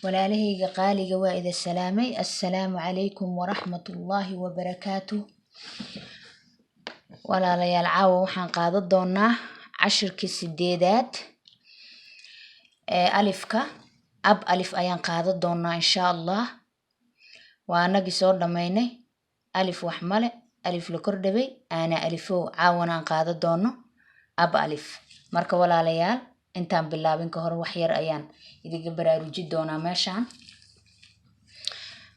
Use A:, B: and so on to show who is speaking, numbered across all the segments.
A: Walaalahayga qaaliga, waa idin salaamay. Assalaamu calaykum waraxmatullaahi wabarakaatuh. Walaalayaal, caawa waxaan qaadan doonaa cashirkii sideedaad ee alifka. Ab alif ayaan qaadan doonaa, insha Allah. Waa anagii soo dhammaynay alif wax male, alif la kordhabay, aana alifow. Caawana aan qaadan doono ab alif. Marka walaalayaal, intaan bilaabin ka hor wax yar ayaan idinka baraaruji doonaa meeshaan.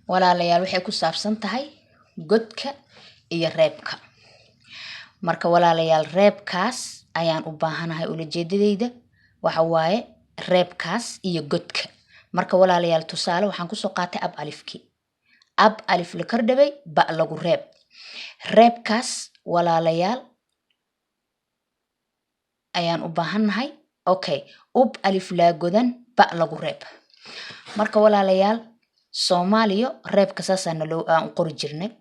A: Walaalayaal, waxay ku saabsan tahay godka iyo reebka. Marka walaalayaal, reebkaas ayaan u baahanahay. Ulajeedadeyda waxa waaye reebkaas iyo godka. Marka walaalayaal, tusaale waxaan kusoo qaatay ab alifkii, ab alif la kordhabay, ba lagu reeb. Reebkaas, walaalayaal, ayaan u baahannahay. Okay, ub alif laa godan, ba lagu reeb. Marka walaalayaal, Soomaaliya reebka saasaana loo aan u qori jirnay,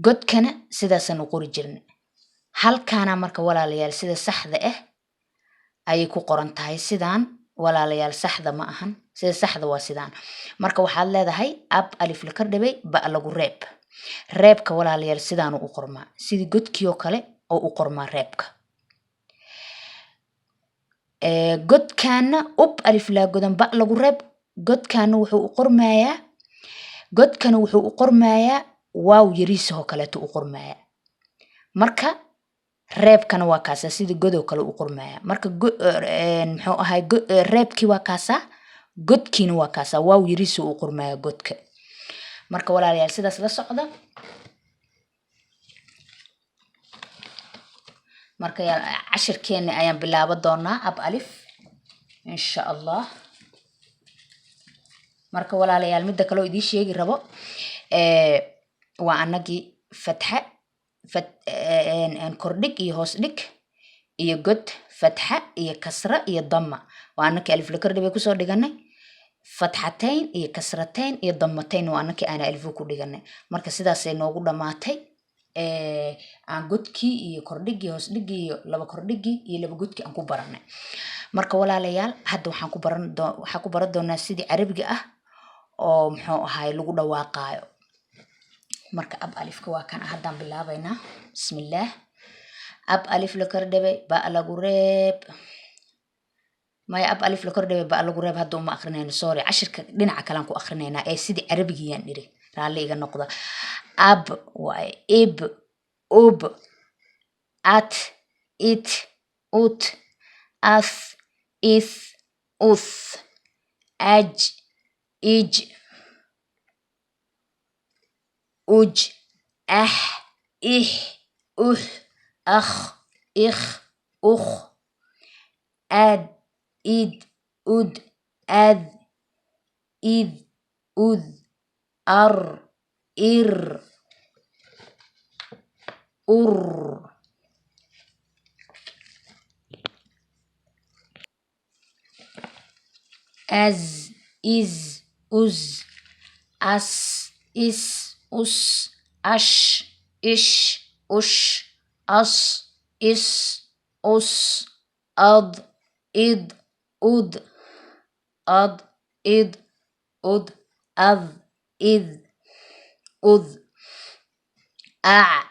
A: godkana sidaasaan u qori jirnay halkaana. Marka walaalayaal, sida saxda ah ayay ku qoran tahay sidaan. Walaalayaal, saxda ma ahan. Sida saxda waa sidaan. Marka waxaad leedahay ab alif la kordhabay, ba lagu reeb. Reebka, walaalayaal, sidaanu u qormaa, sidii godkii oo kale oo u qormaa reebka. Godkaana ub alif laa godan, ba lagu reeb. Godkaana wuxuu u qormayaa, godkana wuxuu u qormayaa waaw yariisahoo kaleeto u qormayaa. Marka reebkana waa kaasaa, sida godoo kale u qormaya. Marka muxuu ahay, reebkii waa kaasaa, godkiina waa kaasaa, waaw yariisa u qormaya godka. Marka walaalayaal, sidaas la socda. Marka cashirkeeni ayaan bilaaban doonaa, ab alif, insha Allah. Marka walaalayaal, midda kaloo idiin sheegi rabo, waa anagii fatxa, kordhig iyo hoos dhig iyo god, fatxa iyo kasra iyo damma. Waa anakii alif la kordhig kusoo dhiganay fatxatayn iyo kasratayn iyo dammatayn. Waa anakii aana alifo ku dhiganay. Marka sidaasay noogu dhammaatay aan godkii iyo kordhigii, hoos dhigii iyo laba kordhigii iyo laba godkii aan ku baranay. Marka walaalayaal, hadda waxaan ku baran doonaa sidii Carabiga ah oo muxuu ahaay lagu dhawaaqaayo. Marka ab alifka waa kan, haddaan bilaabaynaa. Bismillaah. Ab alif la kordhabay, ba lagu reeb. Maya, ab alif la kordhabay, ba lagu reeb hadda uma akrinayno, sorry. Cashirka dhinaca kalean ku akrinaynaa ee sidii Carabigiyaan dhiri, raalli iga noqda. Ab waaye: ib, ub, at, it, ut, ath, ith, uth, aj, ij, uj, ah, ih, uh, akh, ikh, ukh, ad, id, ud, ad, id, ud, ar, ir, ur, az, iz, uz, as, is, us, ash, ish, ush, as, is, us, ad, id, ud, ad, id, ud, ad, id, ud, ac,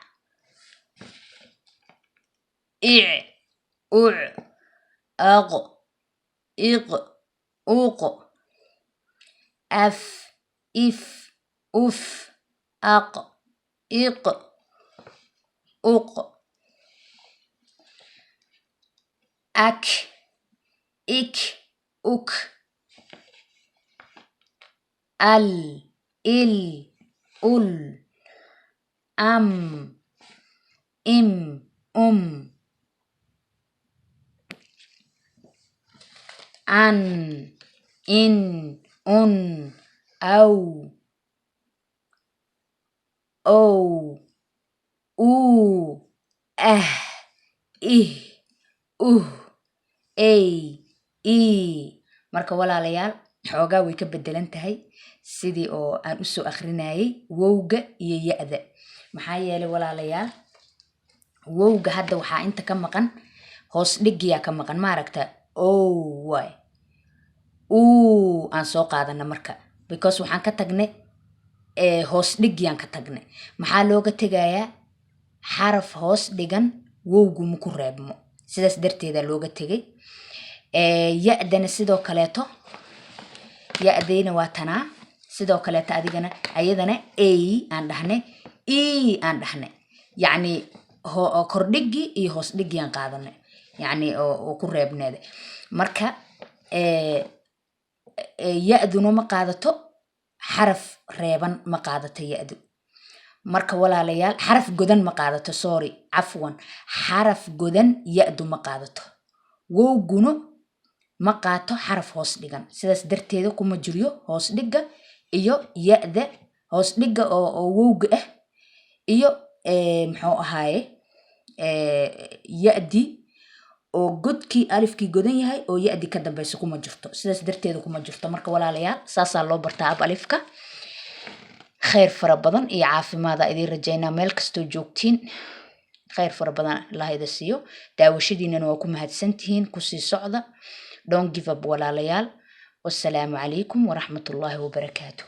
A: ic, uc, aq, iq, uq, af, if, uf, aq, iq, uq, ak, ik, uk, al, il, ul, am, im, um, an, in, un, aw, ow, uu, ah, ih, uh, ey, ii. Marka walaalayaal, xoogaa way ka bedelan tahay sidii oo aan usoo akrinayay wowga iyo ya-da. Maxaa yeelay, walaalayaal, wowga hadda waxaa inta ka maqan hoos dhigiyaa ka maqan, maaragta? Ow waay. Uu aan soo qaadana marka, because waxaan ka tagnay hoos dhigiyaan ka tagnay. Maxaa looga tegayaa? Xaraf hoos dhigan wowgu ma ku reebmo, sidaas darteeda looga tegay. Ya-dana sidoo kaleeto, ya-dayna waa tanaa. Sidoo kaleeto adigana ayadana a aan dhahnay, e aan dhahnay, yacni kordhigii iyo hoos dhigii aan qaadanay, yacni oo ku reebneeda. Marka ya-duna ma qaadato xaraf reeban, ma qaadato ya-du. Marka walaalayaal, xaraf godan ma qaadato, sorry, cafwan, xaraf godan ya-du ma qaadato, wowguna ma qaato xaraf hoos dhigan. Sidaas darteeda kuma jiryo hoos dhigga iyo ya-da, hoos dhigga oo wowga ah iyo muxuu ahaaye, ya-di oo godkii alifkii godan yahay oo ya-di ka dambeysa kuma jirto. Sidaas darteeda kuma jirto. Marka walaalayaal, saasaa loo bartaa ab alifka. Khayr fara badan iyo caafimaada idiin rajaynaa meel kastoo joogtiin. Khayr fara badan Allah ida siiyo. Daawashadiinana waa ku mahadsantihiin. Kusii socda, don't give up, walaalayaal. Wasalaamu calaykum waraxmatullaahi wabarakaatu.